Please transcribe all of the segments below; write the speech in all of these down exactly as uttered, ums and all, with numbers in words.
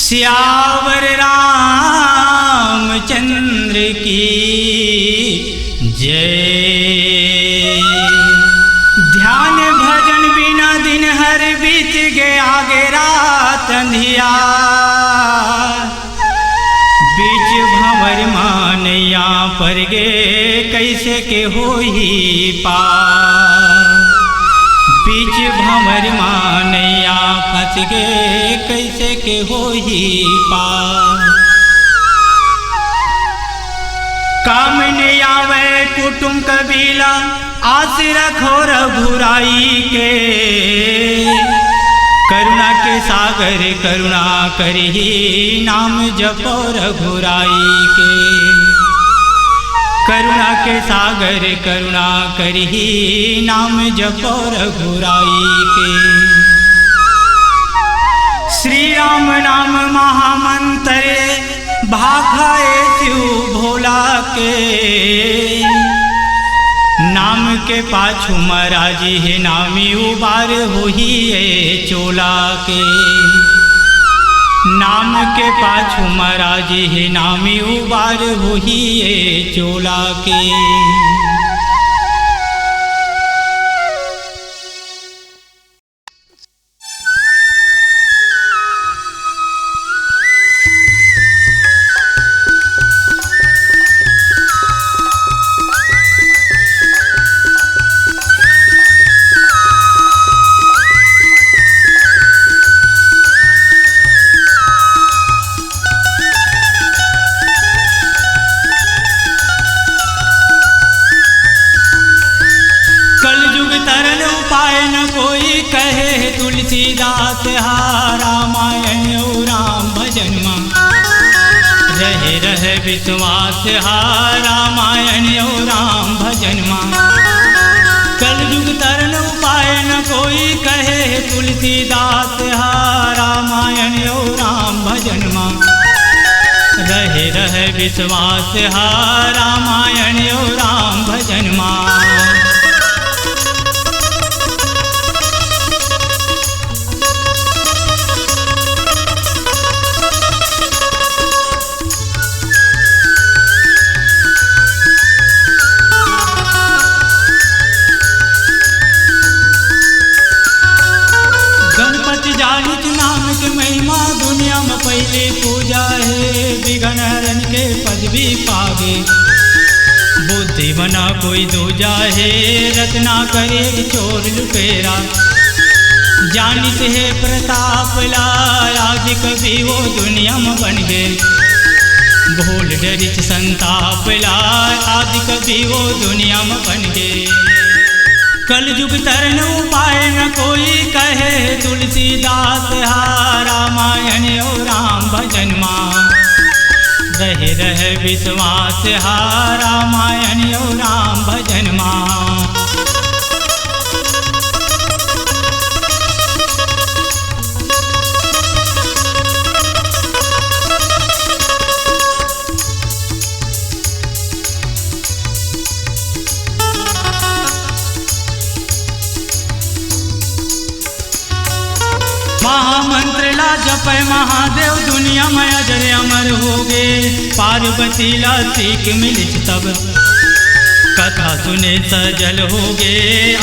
सियावर रामचंद्र की जय। ध्यान भजन बिना दिन हर बीत गया गे रात अंधिया। बीच भंवर मा नैया पर गे, कइसे के होही पार। बीच भंवर मा नैया फंस गे, कइसे के होही पार। काम नइ आवय कुटुम कबीला, आस रखो रघुराई के। करुणा के सागर करुणा करही, नाम जपो रघुराई के। करुणा के सागर करुणा करही, नाम जपो रघुराई के। श्री राम नाम महामंत्र, भाखा ए शिव भोला के। नाम के पाछू म राजी हे नामी, उबार होही ए चोला के। नाम के पाछू म राजी हे नामी, उबार होही ए चोला के। कलजुग तरन उपाय न कोई, कहे तुलसीदास हा। रामायण अउ राम भजन मा रहे रहे विश्वास हा। रामायण अउ राम भजन मा कलजुग तरन उपाय न कोई, कहे तुलसीदास हा। रामायण अउ राम भजन मा रहे रहे विश्वास हा। रामायण अउ राम भजन मा गणपति जानित नाम के महिमा, दुनिया म पहिले पूजा हे। बिघन हरन के पदवी पागे, बुद्धि बना कोई दूजा हे। रत्नाकर एक चोर लुटेरा, जानित हे प्रताप ला, आदि कवि वो दुनिया म बन गे। भूल डरिच संताप ला, आदि कवि वो दुनिया म बन गे। कलजुग तरन उपाय न कोई, कहे तुलसीदास हा। रामायण अउ राम भजन मा रहे रहे विश्वास हा। रामायण अउ राम भजन मा महामंत्र ला जपय महादेव, दुनिया म अजर अमर होगे। पार्वती ला सीख मिलिच तब, कथा सुने सजल होगे।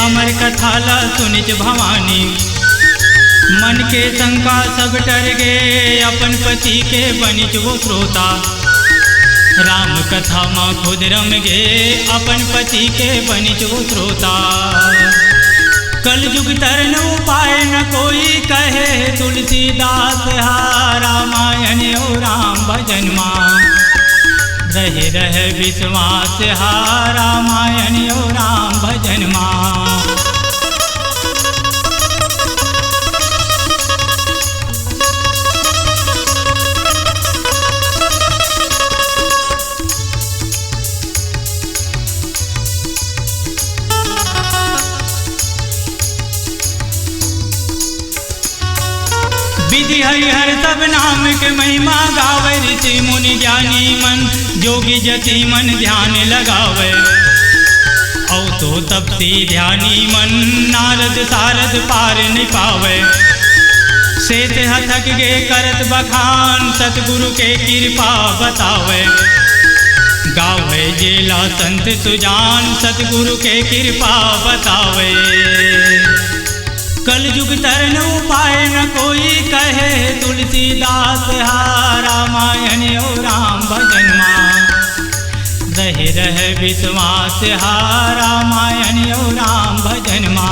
अमर कथा ला सुनिच भवानी, मन के शंका सब टर गे। अपन पति के बनिच वो श्रोता, राम कथा म खुद रम गे। अपन पति के बनिच वो श्रोता, कलजुग तरन उपाय न कोई, कहे तुलसीदास हा। रामायण अउ राम भजन मा रहे रहे विश्वास हा। रामायण अउ राम भजन मा विधि हरिहर सब नाम के महिमा गावे, ऋषि मुनि ज्ञानी मन, जोगी जति मन ध्यान लगावे। अउ तो तपसी ध्यानी मन, नारद सारद पार नि पावे। सेत ह थक गे करत बखान, सतगुरु के कृपा बतावे। गावे जेला संत सुजान, सतगुरु के कृपा बतावे। कलयुग तरन उपाय न कोई, कहे तुलसीदास हा। रामायण अउ राम भजन मा रहे रहे विश्वास हा। रामायण अउ राम भजन मा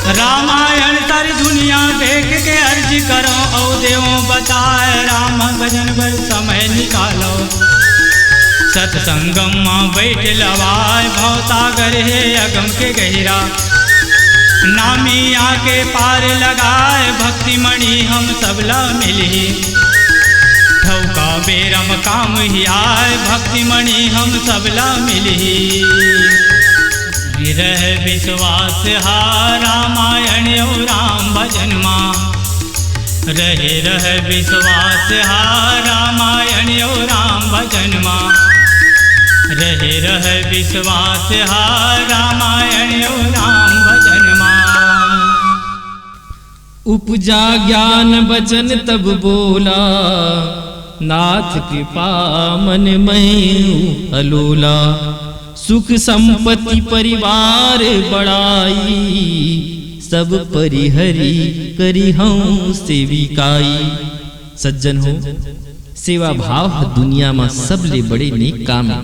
रामायण सारी दुनिया देख के अर्जी करो, औ देवों बताए राम भजन बर समय निकालो। सत्संगम मा बैठ लवाए, भवसागर हे अगम के गहिरा। नामी आके पार लगाए, भक्ति मणि हम सबला मिलही। ठौका बेरम काम ही आए, भक्ति मणि हम सबला मिलही। रहे विश्वास हा रामायण अउ राम भजन मा। रहे रहे विश्वास हा रामायण अउ राम भजन मा। रहे रहे विश्वास हा रामायण अउ राम भजन मा। उपजा ज्ञान बचन तब बोला, नाथ कृपा मन में अलोला। सुख संपत्ति परिवार बड़ाई, सब परिहरी करिहौं सेविकाई। सज्जन हो, सेवा भाव ह दुनिया म सबले बड़े नेक काम हे।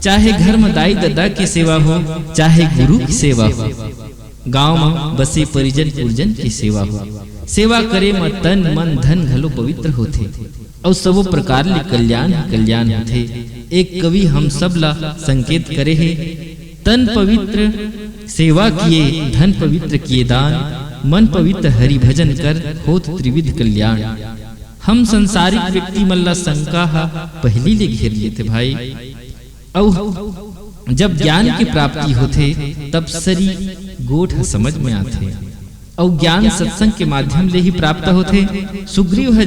चाहे घर म दाई ददा के सेवा हो, चाहे गुरु के सेवा हो, गांव म बसे परिजन पुरजन के सेवा हो। सेवा करे म तन मन धन घलो पवित्र होथे। अउ सबो प्रकार ले कल्याण ही कल्याण होथे। एक कवि हम सब ला संकेत करे हे, तन पवित्र सेवा किए, धन पवित्र किए दान, मन पवित्र हरि भजन कर, होत त्रिविध कल्याण। हम संसारिक व्यक्ति मन ला शंका ह पहिली ले घेर लेथे भाई। अउ जब ज्ञान के प्राप्ति होथे, तब सरी गोठ ह समझ में आथे। अउ ज्ञान सत्संग के माध्यम ले ही प्राप्त होथे। सुग्रीव ह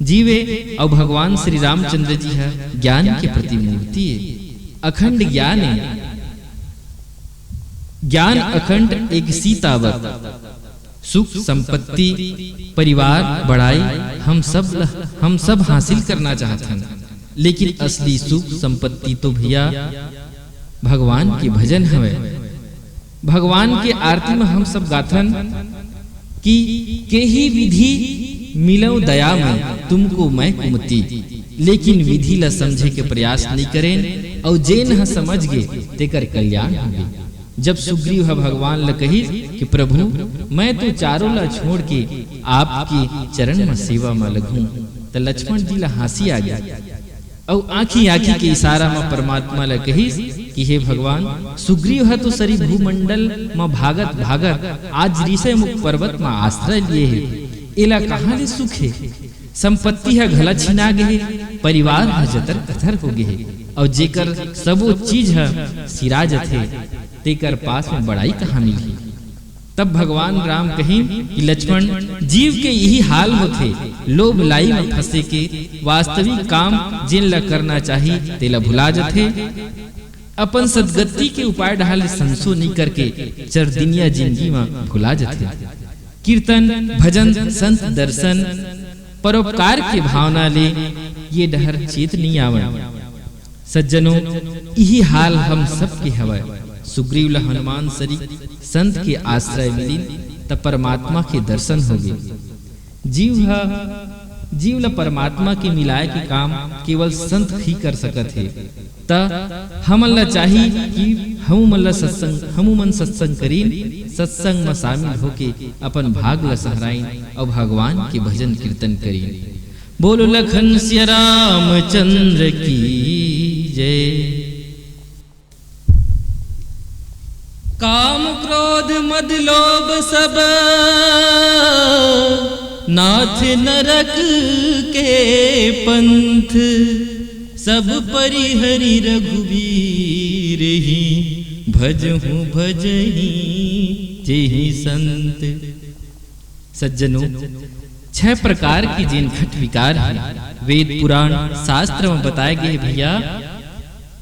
जीवे अउ भगवान श्री रामचंद्र जी ह ज्ञान के प्रतिमूर्ति ए, अखंड ज्ञान ए। ज्ञान अखंड एक सीतावत। सुख संपत्ति, परिवार, बड़ाई हम सब ल-, हम सब हासिल करना चाहत हन, लेकिन असली सुख संपत्ति तो भैया भगवान के भजन हवय। भगवान के आरती म हम सब गाथन कि केही विधि मिलव दया में तुमको मैं कुमति, लेकिन विधि ल समझे के प्रयास नइ करेन, अउ जेन ह समझ गे तेकर कल्याण होगे। जब सुग्रीव ह भगवान ल कहिस कि प्रभु, मैं तो चारों ल छोड़ के आपके चरण म सेवा म लगहूं, त लक्ष्मण जी ल हांसी आ गे। अउ आंखी आंखी के इशारा म परमात्मा ल कहिस कि हे भगवान, सुग्रीव ह तो सरी भूमंडल म भागत भागत आज ऋषयमुख पर्वत म आश्रय लिए हे, एला कहां ले सुख हे? संपत्ति ह घला छिना गे हे, परिवार ह जतर कतर हो गे हे, अउ जेकर सबो चीज ह सिरा जथे, तेकर पास म बड़ाई कहां मिलही? तब भगवान राम कहिन कि लक्ष्मण, जीव के इही हाल होथे, लोभ लाई म फंसे के, वास्तविक काम जेन ल करना चाही, तेला भुला जथे। अपन सदगति के उपाय डहार ले संसो नइ करके चरदिनिया जिनगी म भुला जथे। कीर्तन, भजन, संत दर्शन, परोपकार के भावना ले ये डहर चेत नइ आवय। सज्जनों, इही हाल हम सबके हवय। सुग्रीव ल हनुमान सरी संत के आश्रय मिलिन, त परमात्मा के दर्शन होगे। जीव ह, जीव ल परमात्मा के मिलाय के काम केवल संत ही कर सकत हे। त हमन ल चाही कि हमू मन ल सत्संग, हमू मन सत्संग करीन, सत्संग म शामिल होके अपन भाग ल सहराइन अउ भगवान के भजन कीर्तन करीन। बोलो लखन सिया रामचंद्र की जय। काम क्रोध मद लोभ सब नाथ नरक के पंथ, सब परिहरि रघुवीर ही भजहूँ भजही जेहि संत। सज्जनों, छह प्रकार के जेन खट विकार हे, वेद पुराण शास्त्र म बताए गे हे भैया,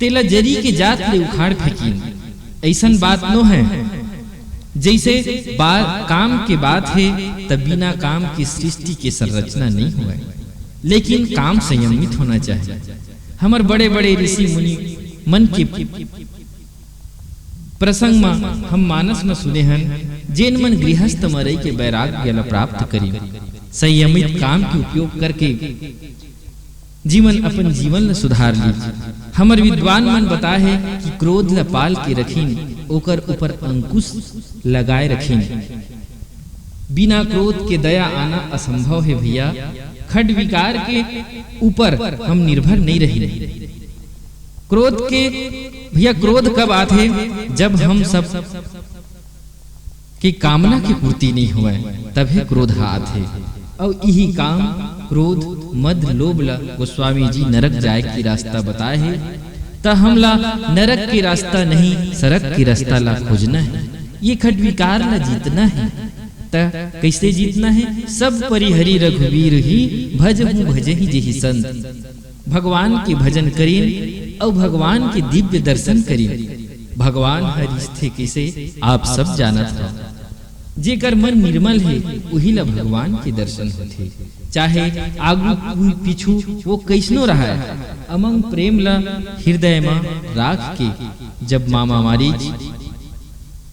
तेला जरी के जात ले उखाड़ फेंकिन। अइसन बात नो हे, जइसे बा-, काम के बात हे, त बिना काम के सृष्टि के संरचना नइ होवय, लेकिन काम संयमित होना चाहिए। हमर बड़े-बड़े ऋषि मुनि मन के प्रसंग म हम मानस म सुने हन, जेन मन गृहस्थ म रहि के वैराग्य ल प्राप्त करिन, संयमित काम के उपयोग करके जीवन, अपन जीवन ल सुधार ली। हमर विद्वान मन बताए हे कि क्रोध ल पाल के रखिन, ओकर ऊपर अंकुश लगाए रखिन। बिना क्रोध के दया आना असंभव हे भैया। खट विकार के ऊपर हम निर्भर नइ रही। क्रोध के, भैया, क्रोध कब आथे? जब हम सब के कामना के पूर्ति नइ होवय, तभे क्रोध ह आथे। अउ इही काम, क्रोध, मद, लोभ ल गोस्वामी जी नरक जाए के रास्ता बताए हे। त हमला नरक के रास्ता नहीं, सरग के रास्ता ला खोजना हे। ये खट विकार ला जीतना हे। त कइसे जीतना हे? सब परिहरी रघुवीर ही, भजहूँ भजही जेहि संत। भगवान के भजन करिन अउ भगवान के दिव्य दर्शन करिन। भगवान ह रिझथे कइसे, आप सब जानत हव। जेकर मन निर्मल हे, उही ला भगवान के दर्शन होथे। चाहे आगू पीछू वो कइसनो रहय, अमंग प्रेम ला हृदय म राख के जब मामा मारीच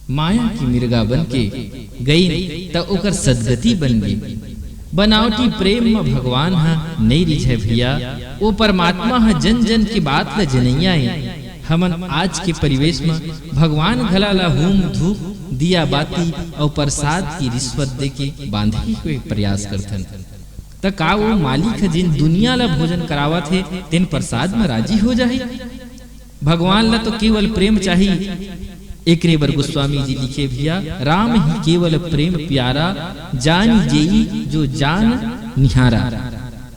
माया के मिर्गा बन के गईन, त ओकर सदगति बन गे। बनावटी प्रेम म भगवान ह नइ रिझय भैया, ओ परमात्मा ह जन जन के बात ल जनइया ए। हमन आज के परिवेश म भगवान घला ल हूम धूप, दिया बाती अउ प्रसाद की रिश्वत दे के बांधे के प्रयास करथन। त का वो मालिक ह जेन दुनिया ल भोजन करावत हे, तेन प्रसाद म राजी हो जाही? भगवान ल तो केवल प्रेम चाही। एकरे बर गोस्वामी जी लिखे भैया, राम ही केवल प्रेम प्यारा, जानी जेई जो जान निहारा।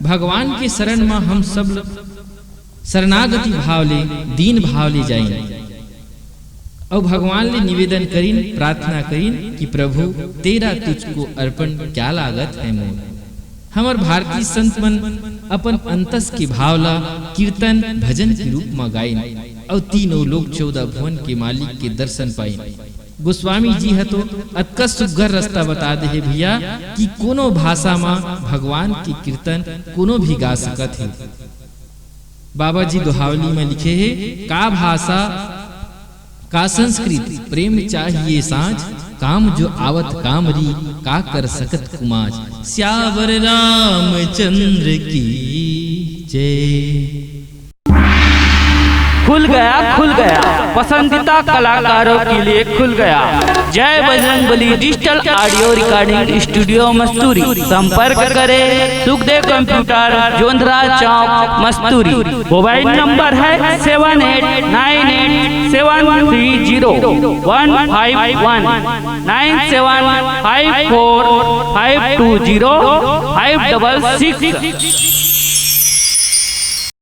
भगवान के शरण म हम सब शरणागति भाव ले, दीन भाव ले जाइन। अउ भगवान ले निवेदन करिन, प्रार्थना करिन कि प्रभु, तेरा तुझको अर्पण क्या लागत है मोर। हमर भारतीय संत मन अपन अंतस के भाव ला कीर्तन भजन के रूप म गाइन अउ तीनों लोक चौदह भुवन के मालिक के दर्शन पाइन। गोस्वामी जी ह तो अतका सुग्घर रास्ता बता दे हे भैया कि कोनो भाषा म भगवान के कीर्तन कोनो भी गा सकत हे। बाबा जी दोहावली म लिखे हे, का भाषा का संस्कृत, प्रेम चाहिए साँच, काम जो आवत काम री, का कर सकत कुमाच। सियावर रामचंद्र की जय। खुल गया, खुल गया, पसंदीदा कलाकारों के लिए खुल गया। जय Bajrang Bali digital audio recording studio Masturi. संपर्क करें सुखदेव कंप्यूटर, जोंधरा चौक, मस्तूरी। मोबाइल नंबर है seven eight nine eight seven three zero one five one, nine seven five four five two zero five double six।